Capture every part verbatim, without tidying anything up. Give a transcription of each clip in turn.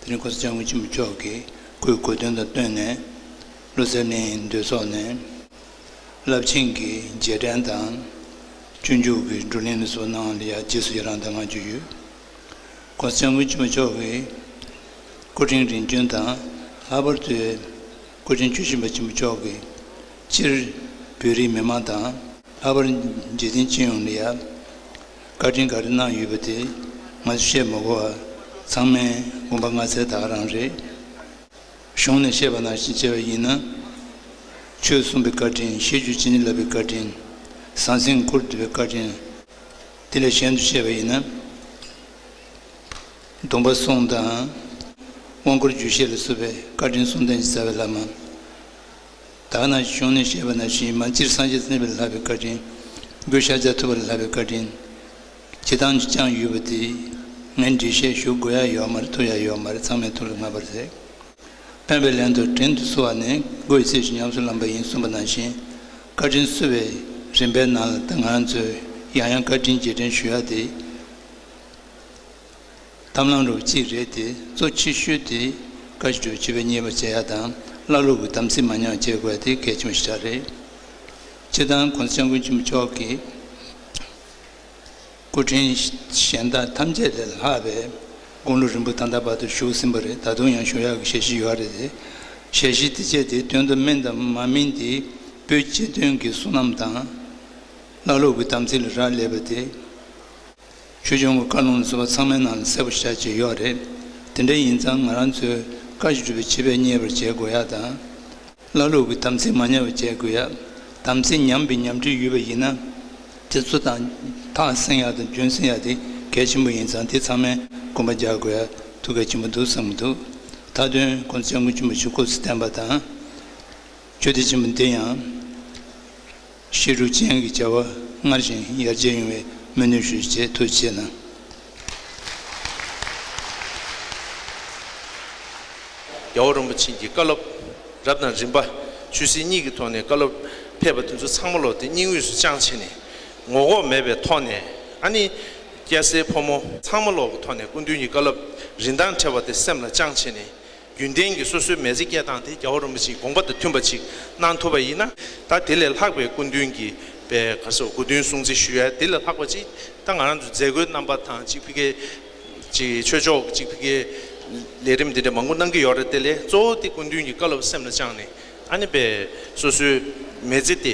དེ་རིང་༸གོང་ས་༸སྐྱབས་མགོན་ཆེན་པོ་མཆོག་གིས་སྐུའི་གོ་སྟོན་དང་བསྟུན་ནས། བློ་གསལ་གླིང་འདུས་ཚོགས་ནས་རླབས་ཆེན་གྱི་རྗེས་དྲན་དང་། སྤྱོད་འཇུག་གི་བགྲོ་གླེང་ལ་སོགས་གནང་བ་ལ་ཡང་རྗེས་སུ་ཡི་རང་དང་བསྔགས་བརྗོད་ཡོད། ༸གོང་ས་༸སྐྱབས་མགོན་ཆེན་པོ་མཆོག་གི་སྐུ་ཕྲེང་རིམ་བྱོན་དང་། ལྷག་པར་དུ་སྐུ་ཕྲེང་བཅུ་བཞི་པ་ཆེན་པོ་མཆོག་གིས་སྤྱིར་བོད་རིགས་མི་མང་དང་། ལྷག་པར་འཇིག་རྟེན་སྤྱི་ཡོངས་ལ་ཡང་བཀའ་དྲིན་ག་རེ་གནང་ཡོད་པ་དེ་ང་ཚོས་བཤད་མ་དགོས་པར་ཚང་མས་དགོངས་པ་མངའ་གསལ་དག་རང་རེད། གཞུང་ནས་བཤད་པ་ནང་བཞིན་བྱས་པ་ཡིན་ན། ཆོས་གསུངས་པའི་བཀའ་དྲིན། ཤེས་རྒྱུད་ཇི་སྙེད་བསླབ་པའི་བཀའ་དྲིན། ཟང་ཟིང་འཁོར་འདུལ་བའི་བཀའ་དྲིན། དེ་ལས་གཞན་དུ་བཤད་པ་ཡིན་ན། སྡོམ་པ་སྲུང་དང་། དབང་བསྐུར་རྒྱུད་བཤད་ལ་སོགས་པའི་བཀའ་དྲིན་གསུམ་ལྡན་གྱི་རྩ་བའི་བླ་མ། ད་ག་ནང་བཞིན་གཞུང་ནས་བཤད་པ་ནང་བཞིན་མ་སྤྱིར་སངས་རྒྱས་བསྟན་པ་ལ་ལྷག་པའི་བཀའ་དྲིན། སྐུའི་ཤཱཀྱ་ཐུབ་པ་ལ་ལྷག་པའི་བཀའ་དྲིན། སྤྱིར་བཏང་བསྐྱངས་ཡོད་པ་དེ། ངས་འགྲེལ་བཤད་ཞུ་དགོས་ཡ་ཡོད་མ་རེད། ཐུབ་ཡ་ཡོད་མ་རེད། ཚང་མའི་ཐུགས་ལ་མངའ་བར་མཛད། སྤེན་པའི་ལན་དུ་དྲིན་དུ་གསོལ་བ་ནི་སྒོ་ཡི་ཚད་ཅིག་ཉམས་སུ་བླངས་པ་ཡིན་གསུངས་པ་ནང་བཞིན། བཀའ་དྲིན་གསོལ་བའི་རིམ་པའི་ནང་ལ་ད་ང་རང་ཚོས་ཡང་ཡང་བཀའ་དྲིན་རྗེས་དྲན་ཞུ་ཡ་དེ། ཐབས་ལམ་རུ་གཅིག་རེད་དེ། གཙོ་ཆེ་ཤོས་དེ་བཀའ་བཞིན་སྒྲུབ་པའི་སྤྱོད་པ་མཉེས་པར་བྱེད་ཡ་དང་། བླ་སློབ་ཀྱི་དམ་ཚིག་མ་ཉམས་པ་བྱེད་དགོས་ཡ་དེ་གལ་ཆེན་པོ་ཞིག་རེད། སྤྱིར་བཏང་༸གོང་ས་༸སྐྱབས་མགོན་ཆེན་པོ་མཆོག་གིས་སྐུ་ཕྲེང་གཞན་དག་ཐམས་ཅད་ལས་ལྷག་པའི་དགུང་ལོ་རིང་པོ་ད་ལྟ་བར་དུ་བཞུགས་ཟིན་པ་རེད། ད་དུང་ཡང་བཞུགས་ཡག་གི་ཞལ་བཞེས་ཡོད་རེད་དེ། ཞལ་བཞེས་དེ་བཅས་དེ་དོན་དུ་སྨིན་དང་མ་སྨིན་དེ་བོད་སྤྱི་དོན་གྱི་བསོད་ནམས་དང་། བླ་སློབ་ཀྱི་དམ་ཚིག་ལ་རག་ལས་པ་དེ། ཆོས་སྐྱོང་གི་བཀའ་ལུང་ལ་སོགས་པ་ཚང་མའི་ནང་ལ་གསལ་པོ་ཞེ་དྲག་ཅིག་ཡོད་རེད། དེ་འདྲ་ཡིན་ཙང་ང་རང་ཚོས་བཀའ་བཞིན་སྒྲུབ་པའི་སྤྱོད་པ་མཉེས་པར་བྱེད་དགོས་ཡ་དང་། བླ་སློབ་ཀྱི་དམ་ཚིག་མ་ཉམས་པར་བྱེད་དགོས་ཡ། དམ་ཚིག་ཉམས་པའི་ཉམས་འགྲོས་ཡོད་པ་ཡིན་ན། དེ་ཚོ་དང་ཐག་བསྲིང་ཡ་དང་རྒྱུན་བསྲིང་ཡ་དེ་གལ་ཆེན་པོ་ཡིན་ཙང་། དེ་ཚང་མས་དགོངས་པ་རྒྱག་དགོས་ཡ་ཐུགས་གལ་ཆེན་པོ་འདུག་བསམ་གྱི་འདུག་མཐའ་དོན་༸གོང་ས་༸སྐྱབས་མགོན་ཆེན་པོ་མཆོག་སྐུ་ཚེ་བརྟན་པ་དང་། ཆོས་སྡེ་ཆེན་མོ་འདི་ཡང་། ཤེས་རབ་ཅན་གྱི་བྱ་བ་སྔར་བཞིན་ཡར་རྒྱས་ཡོང་བའི་སྨོན་འདུན་ཞུ་ཆེད་ཐུགས་རྗེ་གནང་། རྒྱལ་བ་རིན་པོ་ཆེ་གི་བཀའ་སློབ་རབ་དང་རིམ་པ་ཆོས་སྲིད་གཉིས་ཀྱི་ཐོག་ནས་བཀའ་སློབ་ཕེབས་པ་དེ་ཚོ་ཚང་མ་ལོག་དེ་སྙིང་དབུས་སུ་བཅངས་བྱས་ནས། ངོ་ལྐོག་མེད་པའི་ཐོག་ནས། ཨ་ནི་སྐྱ་སེར་ཕོ་མོ་ཚང་མ་ལོག་གི་ཐོག་ནས་སྐུ་མདུན་གྱི་བཀའ་སློབ་རིན་ཐང་བྲལ་བ་དེ་སེམས་ལ་བཅངས་བྱས་ནས། རྒྱུན་ལྡན་གྱི་སོ་སོའི་མི་ཚེ་སྐྱེལ་སྟངས་དེ་རྒྱལ་བ་རིན་པོ་ཆེའི་དགོངས་པ་དང་མཐུན་པ་ཅིག་གནང་ཐུབ་པ་ཡིན་ན། ད་དེ་ལས་ལྷག་པའི་སྐུ་མདུན་གྱི་པའི་ག་སོ་གོ་སྟོན་སྲུང་བརྩི་ཞུ་ཡ་དེ་ལས་ལྷག་པ་ཅིག་ད་ང་རང་ཚོ་མཛད་སྒོའི་རྣམ་པ་དང་ཅིག་ཕ་གིའི་ཅིག་ཆོས་ཕྱོགས་ཅིག་ཕ་གིའི་ལས་རིམ་དེ་འདྲ་མང་པོ་གནང་གི་ཡོད་རེད། དེ་ལས་གཙོ་བོ་དེ་སྐུ་མདུན་གྱི་བཀའ་སློབ་སེམས་ལ་བཅངས་ནས། ཨ་ནི་པའི་སོ་སོའི་མི་ཚེ་དེ་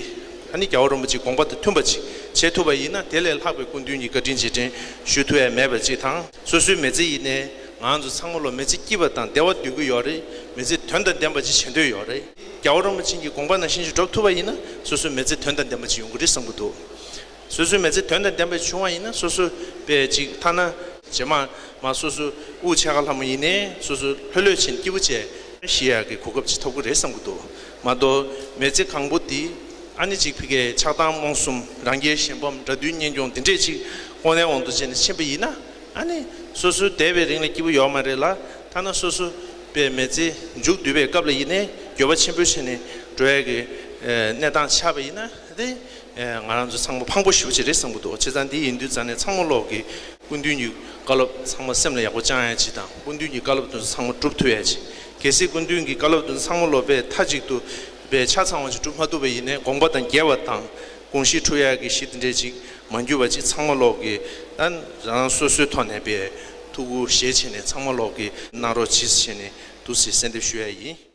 ཨ་ནི་རྒྱལ་བ་རིན་པོ་ཆེའི་དགོངས་པ་དང་མཐུན་པ་ཅིག་བྱེད་ཐུབ་པ་ཡིན་ན། དེ་ལས་ལྷག་པའི་སྐུ་མདུན་གྱི་བཀའ་དྲིན་རྗེས་དྲན་ཞུ་ཐུབ་ཡ་མེད་པ་ཅིག་དང་། སོ་སོའི་མི་ཚེ་ཡིན་ནའི་ང་ཚོ་ཚང་མ་ལོ་མི་ཚེ་སྐྱིད་པ་དང་བདེ་བ་འདོད་ཀྱི་ཡོད་རེད། མི་ཚེ་དོན་དང་ལྡན་པ་ཅིག་བྱེད་འདོད་ཡོད་རེད། རྒྱལ་བ་རིན་པོ་ཆེ་གི་དགོངས་པ་ནང་བཞིན་ཅིག་འགྲུབ་ཐུབ་པ་ཡིན་ན། སོ་སོའི་མི་ཚེ་དོན་དང་ལྡན་པ་ཅིག་ཡོང་གི་རེད་བསམ་གྱི་འདུག་སོ་སོའི་མི་ཚེ་དོན་དང་ལྡན་པ་བྱུང་བ་ཡིན་ན། སོ་སོ་པའི་ཅིག་ཐ་ན་རྗེས་མ་མ་སོ་སོ་དབུགས་ཆད་ཁ་ལྷ་མོ་ཡིན་ནའི་སོ་སོ་ལྷོད་ལྷོད་བྱས་ནས་སྐྱིད་པོ་བྱས་ཤི་ཡག་གི་གོ་སྐབས་ཅིག་ཐོབ་ཀྱི་རེད་བསམ་གྱི་འདུག་མ་གཏོགས་མི་ཚེ་གང་པོ་འདི་ཨ་ནི་ཅིག་ཕ་གིའི་ཆགས་སྡང་རྨོངས་གསུམ། རང་རྒྱལ་གཞན་ཕམ། དགྲ་འདུལ་གཉེན་སྐྱོང་འདི་འདྲས་ཅིག་ཁོག་ནས་དབང་དུ་བྱས་ནས་ཕྱིན་པ་ཡིན་ན། ཨ་ནི་སོ་སོའི་འདས་པའི་རིང་ལ་སྐྱིད་པོ་ཡོད་མ་རེད་ལ། ཐ་ན་སོ་སོ་པའི་མི་ཚེ་མཇུག་བསྡུ་བའི་སྐབས་ལ་ཡིན་ནའི་འགྱོད་པ་ཆེན་པོ་བྱས་ནས་འགྲོ་ཡ་གི་ཨེ་གནས་སྟངས་ཆགས་པ་ཡིན་ན། དེ་ཨེ་ང་རང་ཚོ་ཚང་མ་ཕངས་པོ་ཞེ་པོ་ཅིག་རེད་བསམ་གྱི་འདུག་བྱས་ཙང་འདི་ཡིན་དུས་ཙང་ནས་ཚང་མ་ལོག་གི་སྐུ་མདུན་གྱི་བཀའ་སློབ་ཚང་མ་སེམས་ལ་ཡག་པོ་བཅངས་ཡ་ཅིག་དང་། སྐུ་མདུན་གྱི་བཀའ་སློབ་དེ་ཚོ་ཚང་མ་སྒྲུབ་ཐུབ་ཡ་ཅིག་གལ་སྲིད་སྐུ་མདུན་གྱི་བཀའ་སློབ་དེ་ཚོ་ཚང་མ་ལོག་པའི་མཐའ་གཅིག་ཏུ་པའི་ཆ་ཚང་བ་ཅིག་སྒྲུབ་མ་ཐུབ་པ་ཡིན་ནའི་དགོངས་པ་དང་འགལ་བ་དང་། དགོངས་གཞི་འཁྲུག་ཡག་གི་གཞི་དེ་འདྲས་ཅིག་མ་འགྱུར་བ་ཅིག་ཚང་མ་ལོག་གི་ད་རང་སོ་སོའི་ཐོག་ནས་པའི་ཐུགས་ཁུར་བཞེས་བྱས་ནས་ཚང་མ་ལོག་གི་གནང་རོགས་གྱིས་བྱས་ནས་འདུག་སེ་གསལ་འདེབས་ཞུ་ཡ་ཡིན།